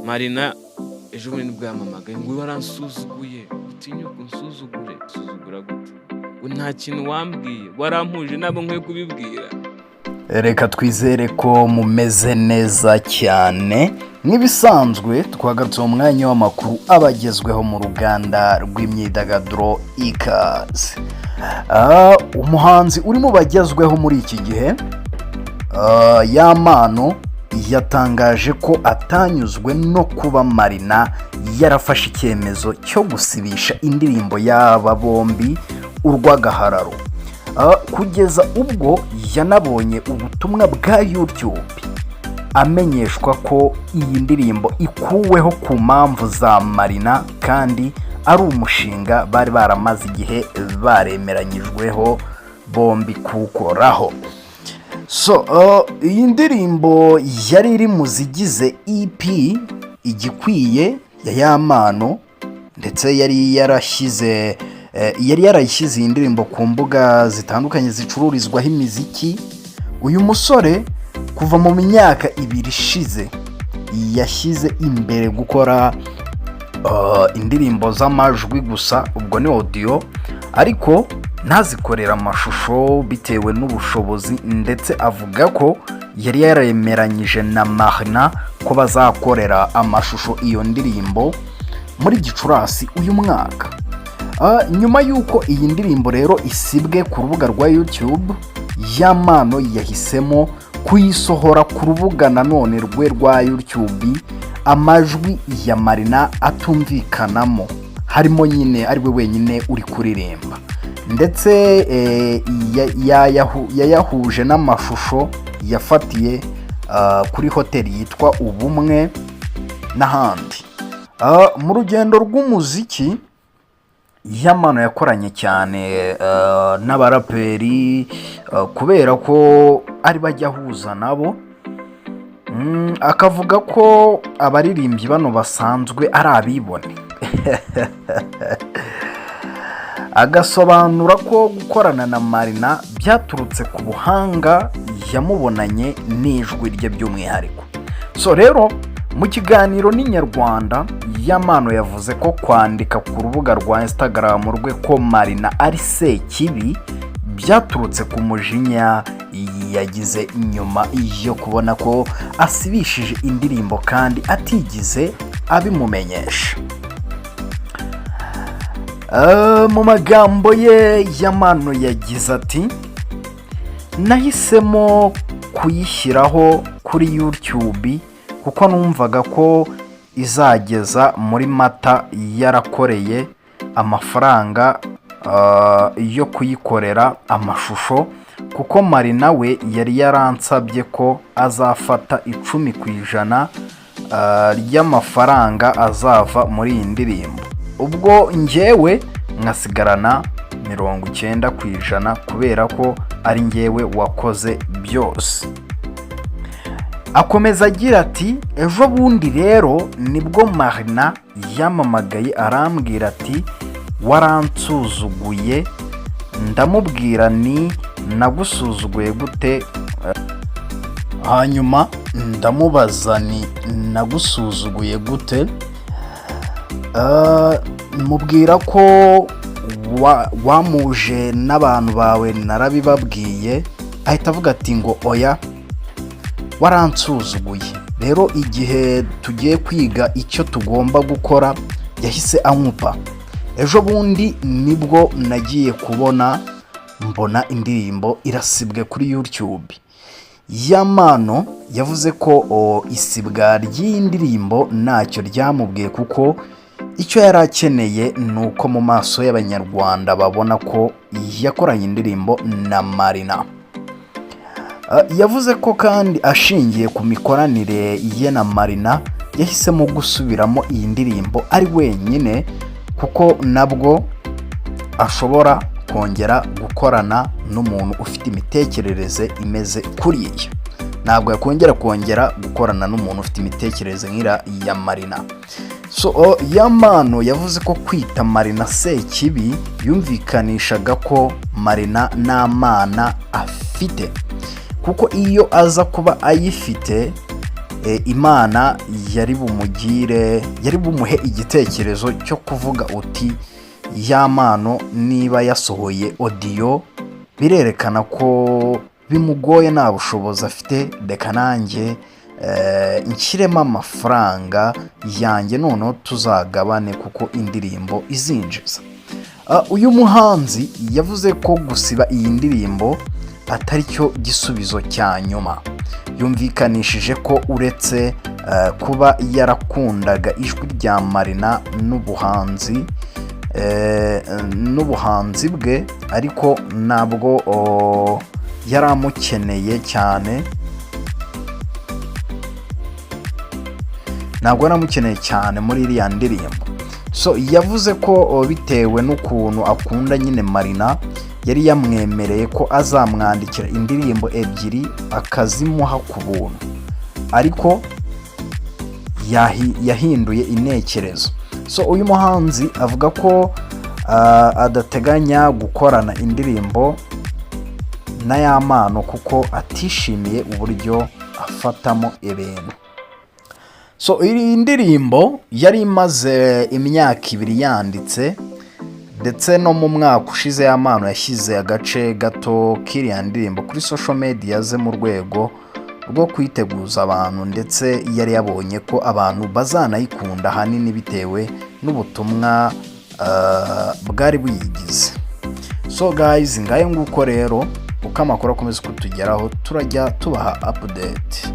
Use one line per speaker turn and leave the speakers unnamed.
Marina ejo bundi nibwo yampamagaye ngo waransuzuguye, utinyuka unsuzugure. Usuzugura gute? Ngo nta kintu wambwiye, warampuje ntabwo nkwiye kubibwira.
Reka twizere ko mumeze neza cyane. Nk'ibisanzwe twagarutse mu mwanya w'amakuru abagezweho mu ruganda rw'imyidagaduro. Ikaze. Umuhanzi uri mu bagezweho muri iki gihe, Yampano, yatangaje ko atanyuzwe no kuba Marina yarafashe icyemezo cyo gusibisha indirimbo y'aba bombi Urw'agahararo. Kugeza ubwo yanabonye ubutumwa bwa YouTube amenyeshwa ko iyi ndirimbo ikuweho ku mpamvu za Marina, kandi ari umushinga bari baramaze igihe baremeranyijweho bombi kuwukoraho. So iyi ndirimbo yari iri mu zigize EP Igikwiye ya Yampano, ndetse yari yarayishyize iyi ndirimbo ku mbuga zitandukanye zicururizwaho imiziki. Uyu musore kuva mu myaka 2 ishize yashyize imbere gukora indirimbo z'amajwi gusa, ubwo ni audio, ariko ntazikorere amashusho bitewe n'ubushobozi. Ndetse avuga ko yari yaremeranyije na Marina ko bazakorera amashusho iyo ndirimbo muri Gicurasi uyu mwaka. Nyuma y'uko iyi ndirimbo rero isibwe ku rubuga rwa YouTube, Yampano yahisemo kuyisohora ku rubuga nanone rwe rwa YouTube amajwi ya Marina atumvikanamo, harimo nyine ari we wenyine uri kuririmba, ndetse yayahuje n'amashusho yafatiye kuri hoteli yitwa Ubumwe n'ahandi. Mu rugendo rw'umuziki, Yampano yakoranye cyane n'abaraperi kubera ko ari bajya ahuza nabo. Akavuga ko abaririmbyi bano basanzwe ari abibone, agasobanura ko gukorana na Marina byaturutse ku buhanga yamubonanye n'ijwi rye by'umwihariko. So rero mu kiganiro n'Inyarwanda, Yampano yavuze ko kwandika ku rubuga rwa Instagram rwe ko Marina ari sekibi byaturutse ku mujinya yagize nyuma yo kubona ko asibishije indirimbo kandi atigize abimumenyesha. Mu magambo ye, Yampano yagize ati: "Nahisemo kuyishyiraho kuri YouTube kuko numvaga ko izageza muri Mata yarakoreye amafaranga yo kuyikorera amashusho, kuko Marina we yari yaransabye ko azafata 10% ry'amafaranga azava muri iyi ndirimbo, ubwo njyewe nkasigarana 90% kubera ko ari njyewe wakoze byose." Akomeza agira ati: "Ejo bundi rero nibwo Marina yampamagaye arambwira ati 'Waransuzuguye.' Ndamubwira ni 'Nagusuzuguye gute?' Hanyuma ndamubaza ni 'Nagusuzuguye gute?' Mubwira ko wamuje n'abantu bawe narabibabwiye. Ahita avuga ati ngo 'Oya, waransuzuguye.' Rero igihe tugiye kwiga icyo tugomba gukora, yahise ankupa. Ejo bundi nibwo nagiye kubona mbona indirimbo irasibwe kuri YouTube." Yampano yavuze ko isibwa ry'iyi ndirimbo ntacyo ryamubwiye, kuko icyo yari akeneye ni uko mu maso y'Abanyarwanda babona ko yakoranye indirimbo na Marina. Yavuze ko kandi ashingiye ku mikoranire ye na Marina, yahisemo gusubiramo iyi ndirimbo ari wenyine, kuko nabwo ashobora kongera gukorana n'umuntu ufite imitekerereze imeze kuriya. Ntabwo yakongera kongera gukorana n'umuntu ufite imitekerereze nk'iriya ya Marina. So Yampano yavuze ko kwita Marina sekibi yumvikanishaga ko Marina nta mana afite, kuko iyo aza kuba ayifite Imana yari bumugire, yari bumuhe igitekerezo cyo kuvuga uti: "Yampano niba yasohoye audio, birerekana ko bimugoye, nta bushobozi afite. Reka nanjye nshyiremo amafaranga yanjye, noneho tuzagabane kuko indirimbo izinjiza." Uyu muhanzi yavuze ko gusiba iyi ndirimbo atari cyo gisubizo cya nyuma. Yumvikanishije ko uretse kuba yarakundaga ijwi rya Marina n'ubuhanzi bwe, ariko ntabwo yari amukeneye cyane, ntabwo yari amukeneye cyane muri iriya ndirimbo. So yavuze ko bitewe n'ukuntu akunda nyine Marina, yari yamwemereye ko azamwandikira indirimbo ebyiri akazimuha ku buntu, ariko yahinduye intekerezo. So uyu muhanzi avuga ko adateganya gukorana indirimbo na Yampano kuko atishimiye uburyo afatamo ibintu. So iyi ndirimbo yari imaze imyaka 2 yanditse, ndetse no mu mwaka ushize Yampano yashyize agace gato k'iriya ndirimbo kuri social media ze mu rwego rwo kuyiteguza abantu, ndetse yari yabonye ko abantu bazanayikunda, ahanini bitewe n'ubutumwa bwari buyigize. So guys, ngayo nguko rero, uko amakuru akomeza kutugeraho turajya tubaha update.